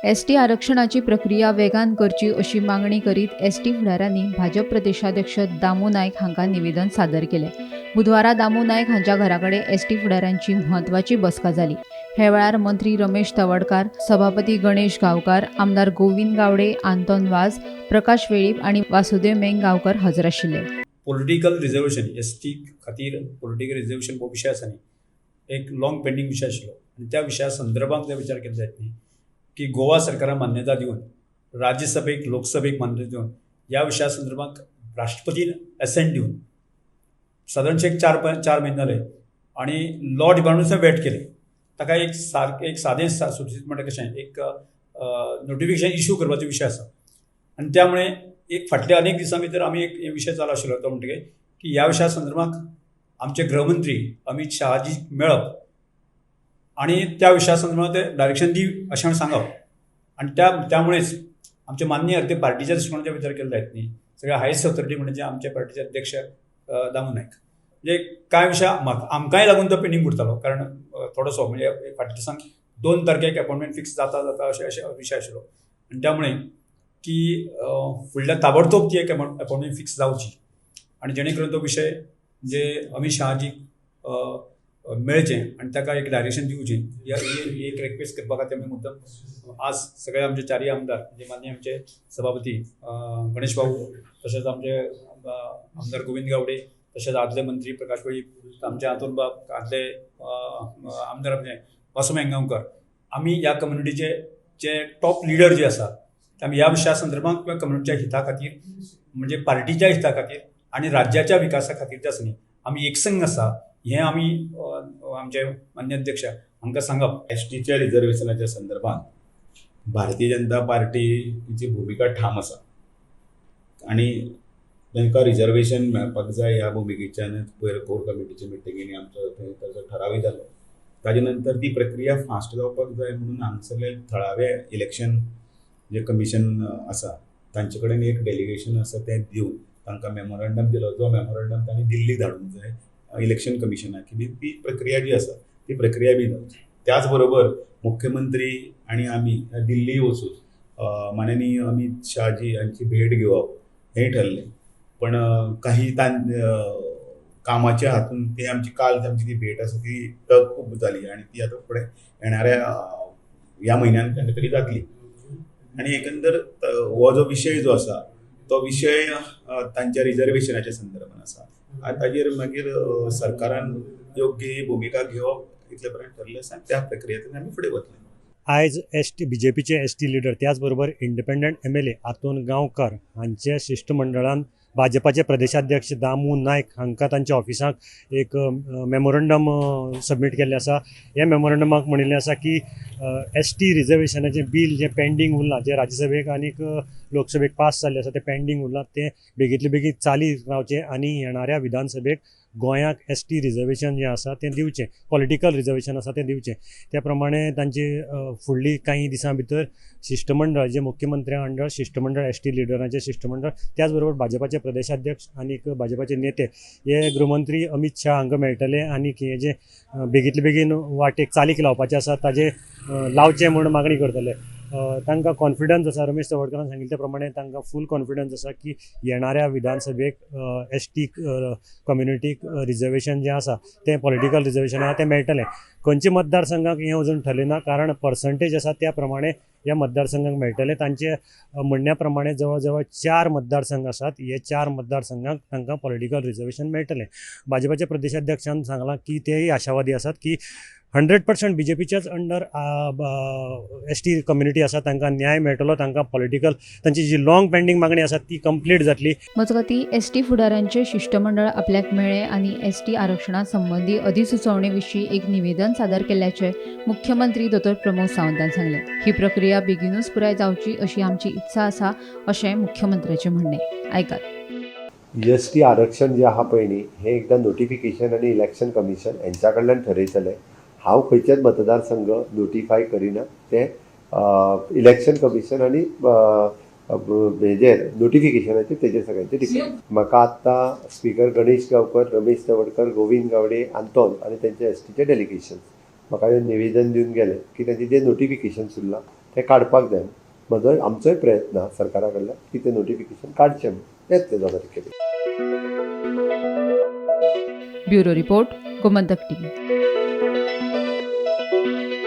ST आरक्षणाची प्रक्रिया वेगान करची अशी मागणी करीत एसटी फुडाऱ्यांनी भाजप प्रदेशाध्यक्ष दामू नायक हांकां निवेदन सादर केलें. बुधवारा दामू नायक हांच्या घरा कडेन एसटी फुडाऱ्यांची म्हत्वाची बसका जाली. हे वेळार मंत्री रमेश तवडकार, सभापती गणेश गांवकार, आमदार गोविंद गावडे, आंतोन वाज, प्रकाश वेळीप आनी वासुदेव मेंग गांवकर हजर आशिल्ले. पॉलिटिकल रिजर्वेशन, एसटी खातीर पॉलिटिकल रिजर्वेशन हो विशय आसा न्ही, एक लॉंग पेंडींग विशय आशिल्लो आनी त्या विशया संदर्भात जर विचार केलो जायत न्ही की गोवा सरकारान मान्यता दिवन, राज्यसभेक, लोकसभेक मान्यता दिवन, ह्या विशया संदर्भात राष्ट्रपतीन एसेंट दिवन सादारणशे एक 4-4 म्हयने जाले आनी लॉ डिपार्टमेंट वेट केलें. ताका एक सारकें, एक सादें सुटसुटीत म्हणटा कशें एक नोटिफिकेशन इशू करपाचो विशय आसा आनी त्यामुळे एक फाटल्या अनेक दिसां भितर आमी एक विशय चालू आशिल्लो, तो म्हणटकीर की ह्या विशया संदर्भात आमचे गृहमंत्री अमीत शहाजी मेळप आनी त्या विशया संदर्भात ते डायरेक्शन दी अशें म्हणून सांगप. आनी त्यामुळेच आमचे माननीय ते पार्टीच्या दृश्टिकोनाचो विचार केलो जायत न्ही, सगळे हायस्ट ऑथॉरिटी म्हणजे आमचे पार्टीचे अध्यक्ष दामू नायक. म्हणजे कांय विशय आमकांय लागून तो पेंडींग उरतालो, कारण थोडोसो म्हणजे फाटल्या दिसांक 2 तारखेक अपॉयंटमेंट फिक्स जाता जाता अशें अशें विशय आशिल्लो आनी त्यामुळे की फुडल्या ताबडतोब ती एक अपॉयंटमेंट फिक्स जावची आनी जेणे करून तो विशय म्हणजे अमीत शहाजीक मेळचें आनी ताका एक डायरेक्शन दिवचें, ही एक रिक्वेस्ट करपा खातीर आमी मुद्दम आज सगळे आमचे चारय आमदार, म्हणजे माननीय आमचे सभापती गणेश बाबू, तशेंच आमचे आमदार गोविंद गावडे, तशेंच आदले मंत्री प्रकाश वेळीप, आमचे आंतोन बाब, आदले आमदार आमचे वासू मेंगांवकर, आमी ह्या कम्युनिटीचे जे टॉप लिडर जे आसा ते आमी ह्या विशया संदर्भात किंवा कम्युनिटीच्या हिता खातीर, म्हणजे पार्टीच्या हिता खातीर आनी राज्याच्या विकासा खातीर जे आसा न्ही, आमी एकसंघ आसा हें आमी आमचे मान्य अध्यक्ष हांकां सांगप. एसटीच्या रिजर्वेशनाच्या संदर्भात भारतीय जनता पार्टीची भुमिका ठाम आसा आनी तांकां रिजर्वेशन मेळपाक जाय ह्या भुमिकेच्यान पयर कोर कमिटीच्या मिटिंगेनी आमचो थंय ताचो ठरावय जालो. ताजे नंतर ती प्रक्रिया फास्ट जावपाक जाय म्हणून हांगसरले थळावे इलेक्शन जे कमिशन आसा तांचे कडेन एक डेलिगेशन आसा, तें दिवन तांकां मेमोरंडम दिलो. जो मेमोरंडम तांणी दिल्ली धाडूंक जाय इलेक्शन कमिशनाक की ती प्रक्रिया जी आसा ती प्रक्रिया बी जावची. त्याच बरोबर मुख्यमंत्री आनी आमी दिल्ली वचून माननीय अमीत शहाजी हांची भेट घेवप हें ठरलें, पण काही कामाच्या हातून ती आमची काल आमची ती भेट आसा ती तहकूब जाली आनी ती आतां फुडें येणाऱ्या ह्या म्हयन्यान केन्ना तरी जातली. आनी एकंदर हो जो विशय जो आसा तो विशय तांच्या रिजर्वेशनाच्या संदर्भात आसा आनी ताजेर मागीर सरकारान योग्य भुमिका घेवप इतले पर्यंत ठरलें आसा. त्या प्रक्रियेंतल्यान आमी फुडें वतले. आयज एसटी बीजेपीचे एसटी लिडर, त्याच बरोबर इंडिपेंडंट एमएलए आतोन गांवकर हांचे शिश्टमंडळान भाजपाचे प्रदेशाध्यक्ष दामू नायक हांकां तांच्या ऑफिसाक एक मेमोरंडम सबमीट केल्लें आसा. ह्या मेमोरंडमाक म्हणिल्लें आसा की एसटी रिजर्वेशनाचें बील जें पेंडींग उरलां, जें राज्यसभेक आनीक लोकसभेक पास जाल्लें आसा, तें पेंडींग उरलां, तें बेगींतले बेगीन चालीक लावचें आनी येणाऱ्या विधानसभेक गोंयाक एसटी रिजर्वेशन जें आसा तें दिवचें, पॉलिटिकल रिजर्वेशन आसा तें दिवचें. त्या प्रमाणे तांची फुडली कांय दिसां भितर शिश्टमंडळ जें मुख्यमंत्र्या अंडर शिश्टमंडळ, एसटी लिडरांचें शिश्टमंडळ, त्याच बरोबर भाजपाचे प्रदेशाध्यक्ष आनीक भाजपाचे नेते हे गृहमंत्री अमीत शाह हांकां मेळटले आनी हें जें बेगींतले बेगीन वाटेक चालीक लावपाचें आसा ताजें लावचें म्हूण मागणी करतले. तांकां कॉन्फिडन्स आसा, रमेश तवडकरान सांगिल्ले प्रमाणे तांकां फूल कॉन्फिडन्स आसा की येणाऱ्या विधानसभेक एसटी कम्युनिटीक रिजर्वेशन जें आसा तें पॉलिटिकल रिजर्वेशन आसा तें मेळटलें. खंयच्या मतदारसंघाक हें अजून ठरलें ना, कारण पर्संटेज आसा त्या प्रमाणे ह्या मतदारसंघाक मेळटलें. तांचे म्हणण्या प्रमाणे जवळ जवळ चार मतदारसंघ आसात, हे चार मतदारसंघाक तांकां पॉलिटिकल रिजर्वेशन मेळटलें. भाजपाच्या प्रदेशाध्यक्षान सांगलां की तेय आशावादी आसात की 100% बीजेपीच्याच अंडर एसटी कम्युनिटी आसा, तांकां न्याय मेळटलो, तांकां पॉलिटिकल तांची जी लॉंग पेंडींग मागणी आसा ती कंप्लीट जातली. मजगतीं, एसटी फुडाऱ्यांचे शिश्टमंडळ आपल्याक मेळ्ळें आनी एसटी आरक्षणा संबंदी अधिसुचोवणे विशीं एक निवेदन सादर केल्ल्याचें मुख्यमंत्री दोतोर प्रमोद सावंतान सांगलें. ही प्रक्रिया बेगीनूच पुराय जावची अशी आमची इत्सा आसा अशें मुख्यमंत्र्याचें म्हणणें. आयकात. एसटी आरक्षण जें आहा पळय न्ही, हें एकदां नोटिफिकेशन आनी इलेक्शन कमिशन हेंच्या कडल्यान ठरयतले. हांव खंयचेच मतदारसंघ नोटिफाय करिना. तें इलेक्शन कमिशन आनी हेजेर नोटिफिकेशनाचेर तेजेर सगळ्यांचे डिपेंड. म्हाका आत्तां स्पिकर गणेश गांवकर, रमेश तवडकर, गोविंद गावडे, आंतोन आनी तेंचे एसटीचे डेलिगेशन म्हाका हें निवेदन दिवन गेले की तांचें जें नोटिफिकेशन उरलां तें तें काडपाक जाय. म्हजोय आमचोय प्रयत्न आहा सरकारा कडल्यान की तें नोटिफिकेशन काडचें म्हणून, येतलें 2 तारखेर. Bureau report, Gomantak TV.